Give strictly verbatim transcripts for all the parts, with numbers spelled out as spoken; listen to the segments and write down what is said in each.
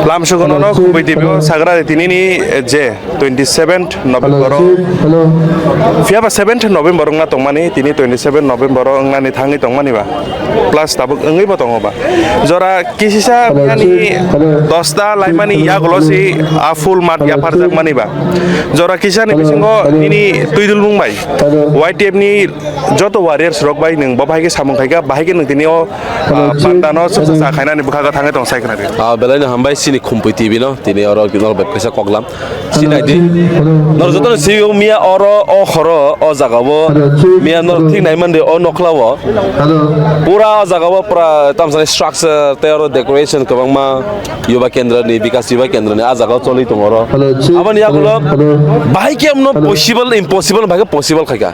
Lamsugono no Khumui T V o sagra di tinini je twenty seventh November o. Phiya ba seventh November wngna tongmani, tini twenty seven November o wngnani thangwi tongmani ba. Plus tabuk wngwi bo tongo ba. Jora kisisa phiya ni dosta laimani yagulo si a full mat yapharjakmani ba. Jora kisa ni bisingo nini twidulmung bai Y T F ni joto warriors rok bai nwng bo bahai khe samung khaika, bahai khe nwng tini o Ah, panda no chuksa sa khainani bwkha gw thangwi tong sai khna di. Ah, belai no hambai chini Khumpui T V no, tini oro nor bai kaisa koklam. Sinai di. Nor joto no sio miya oro o horo o jaga o miya nor thik nai mande o nokla o. Pura o jaga o pura tamsani structure tei oro decoration kwbangma Yuba Kendra ni, Bikas Yuba Kendra ni a jaga o choli tong oro. Aboni yagulo bahai khe amno possible, impossible bahai khe possible khaika.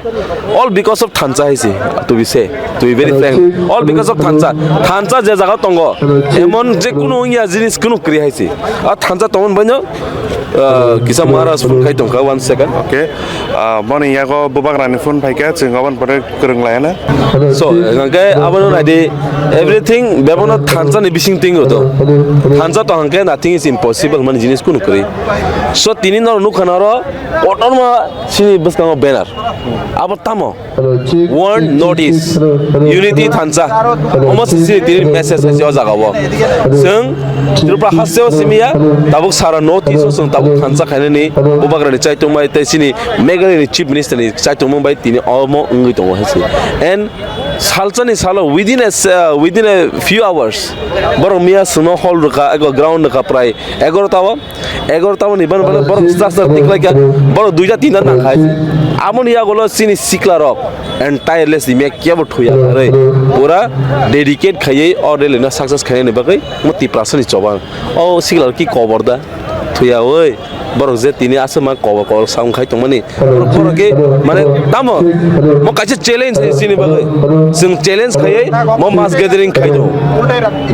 All because of thansa hai se, to be say, to be very frank. All because of thansa. Thansa je jaga tongo, emon je kunu wngya jinis kunu kri hai se. A thansa tongmon baino, ah, kisa Maharaj phone khai tongkha, one second. Okay. Ah, boni yago bubagrani phone phaikha, chwng aboni pore kwrwng layana. So, hingke abono naidi, everything bebono thansa ni bising tingo to. Thansa to hingke nothing is impossible, mani jinis kunu kri. So, tini noro nukha noro, kotorma sini bwskango banner. Abo tamo? One North East Unity thansa. Omo se sini tini message hai se o jaga o. Chwng Tripura haste o simi ya, tabuk sara North East o chwng tabuk thansa khainani bubagrani chaitungmai tei sini Meghalaya ni Chief Minister ni chaitungmung bai tini omo wngwi tongo hai se. And salsa ni salo within a, uh, within a few hours borok miya chwngno hall rwkha, ego ground rwkha prai egarota o. Egarota ni ban ban borok stra stra tiklai kha, borok duita tinta nang khai. Aboni yagulo chini sikla rok and tireless ni mek kebo thuya rei pura dedicate khaiwi o rally no success khainani bagwi mo Tiprasa ni choba o sikla rok ki kobor da thuya oi borok je tini aswk ma kobor kobor sound khai tongmani. Borok, borok khe, mane, tamo? Mo kaisa challenge hai chini bagwi. Chwng challenge khaiwi mo mass gathering khai do.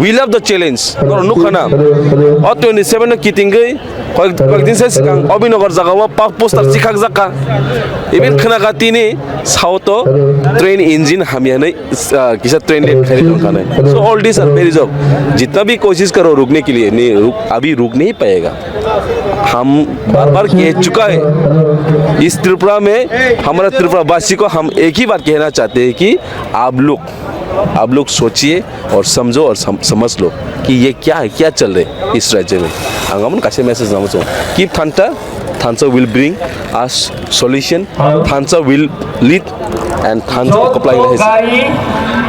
We love the challenge. Norok nukha na. O twenty seven no kitingwi koi, koi din se sikang Obinagar jaga o pa poster chikhak jakha. Even khna kha tini South o train engine hamya nai, ah, kisa train late khai tong kha nai. So all these are very job. Jitna bhi koshish karo rukne ke liye, nahi ruk, abhi ruk nahi payega. हम बार बार कह चुका है, इस त्रिपुरा में हमारा त्रिपुरा वासी को हम एक ही बात कहना चाहते हैं कि आप लोग, आप लोग सोचिए और समझो और सम-, समझ लो कि ये क्या है, क्या चल रहा है इस राज्य में। Ang amon kaisa message namo chung. Keep thansa, thansa will bring us solution, thansa will lead and thansa will comply.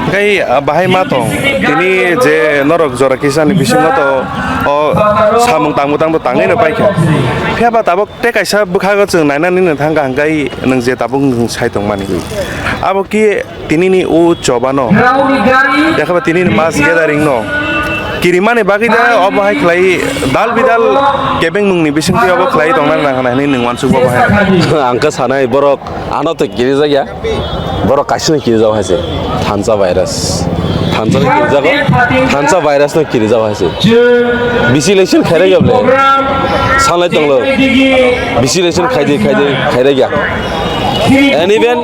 Hingke, ah, bahai ma tong. Tini je norok jora kisa ni bisingo to o samung tangbo tangbo tangwi no paikha. Phiya ba tabok tei kaisa bwkhago chwng nainani no thangkha hingke nwng je tabok nwng sai tongmani. Abo ki tinini o chobano. Yakha ba tinini mass gathering no. Kirimani bagwi da obo hai khlai dal bidal kebeng nungni bisingtwi obo khlai tongna nang hwnwi nwng wansuk bo bahai. Ang khe sanai borok ano tei kirijakya. Borok kaisa no kirijak hai se. Thansa virus. Thansa no kirijago. Thansa virus no kirijak hai se. Bisi election khairok ya bole. Sanlai tonglo. Bisi election khaidi, khaidi, khairok ya. And even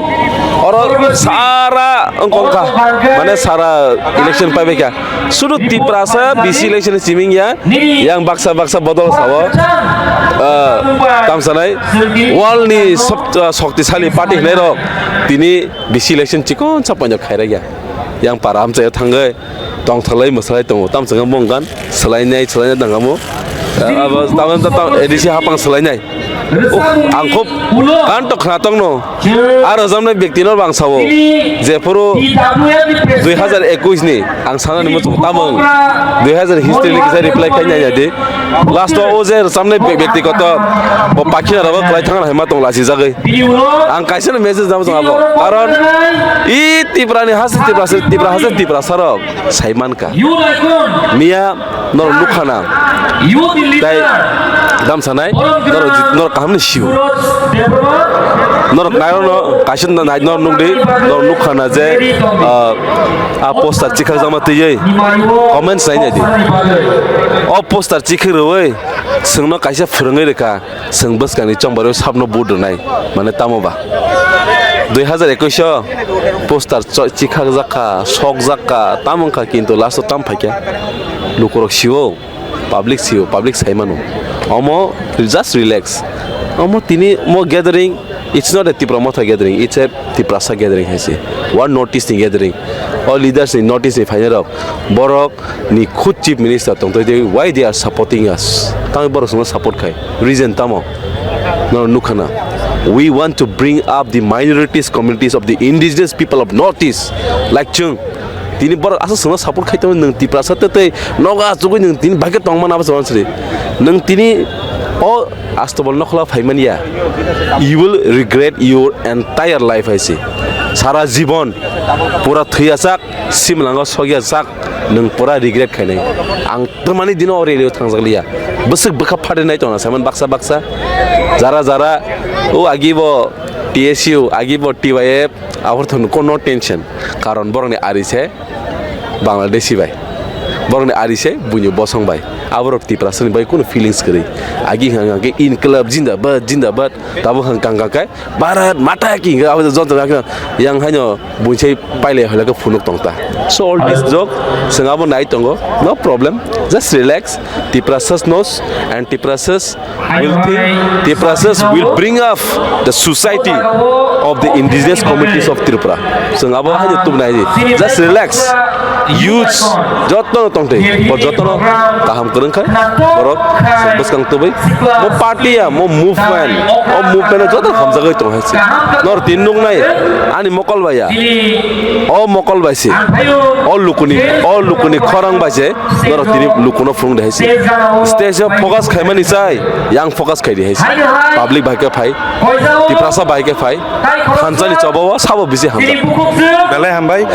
oro sara wngkha, mane sara election paibaikha. Sudu Tiprasa bisi election siming ya. Yang baksa baksa bodol sao. Ah, tamsanai. World ni sob, ah, shoktisali party hinai rok. Tini bisi election chikon sa poinjak khairok ya. Yang para amchai thangwi tongthalai mwsalai tongo. Tamsanga monggan swlainai swlainai tangamo. Ah, abo tamam ta A D C hapang swlainai. Oh, ang khub kanto khna tongno. A rwjamnai bektino bang sao. Jephuru dui hazar ekush ni ang sanani muchung tamung dui hazar history ni kisa reply khai nai di. Last o je rwjamnai be-, bektikoto bo pakhina rabo kwlai thangna hai ma tong lasi jagwi. Ang kaisa no message namo jang abo. Karon i Tipra ni hasi Tipra se, Tipra hasi Tipra sarok. Saimankha. Miya norok nukhana. Tai damsanai norok jit-, norok kahamni sio. Norok nairokno kaisa nai norok nukdi, norok nukhana je, ah, a poster chikhakjakma twiwi comments nainai di. O poster chikhak rwui chwngno kaisa phwrwngwi rwkha. Chwng bwskangni chongbarwi sabno vote rwnai, mane tamo ba? Dui hazar ekush o poster cho-, chikhakjak kha, sokjak kha, tamo wngkha, kintu last o tamo phaikha? Lukurok sio, Public sio, public saimano. Omo just relax. Omo tini mo gathering, it's not a Tipra Motha gathering, it's a Tiprasa gathering hai se. One Northeast ni gathering. O leaders ni Northeast ni phainai rok. Borok ni khud chief minister tongtoi de, why they are supporting us? Tamo borok songno support khai. Reason tamo? No nukhana. We want to bring up the minorities communities of the indigenous people of Northeast. Like chung, tini borok aswk songno support khai tongo, nwng Tiprasa tei tei nogo achugwi nwng tini bagwi tongmani abo chwng sri. Nwng tini o Astobal nokhla phaimani ya, you will regret your entire life hai se. Sara jibon pura thwi achak, simlango sogya jak, nwng pura regret khainai. Ang twmani dino o rally o thangjak liya. Bwswk bwkha phatinai tongna saiman baksa baksa. Jara jara o agi bo T S U, agi bo T Y F, abor thon ko no tension. Karon borokni ari se Bangladeshi bai. Borokni ari se buini bosong bai. Aborok Tiprasani bai kuno feelings kwrwi. Agi hang hang ke inklab jindabad, jindabad. Tabo hang kang kang kai. Bharat Mata ki hingke abo joto joto yang haino buisai pailai hoila khe phunuk tongta. So all this joke, chwng abo nai tongo, no problem, just relax. Tiprasas knows and Tiprasas will think, Tiprasas will bring up the society of the indigenous communities of Tripura. Chwng abo haino tubunai, just relax. Youths jotono tongthai, bo jotono kaham kwrwng kha, borok bwskang tubui. Mo party ya, mo movement, o movement o joto hamjagwi tong hai se. Nor tin nuk nai, ani mokol bai ya. O mokol bai se. O lukuni, o lukuni khorang bai se. Norok tini lukuno phung de hai se. Stage o focus khaimani sai, yang focus khai de hai se. Public bai khe phai, Tiprasa bai khe phai. Thansa ni choba o sabo bisi hamjak. Belai hambai.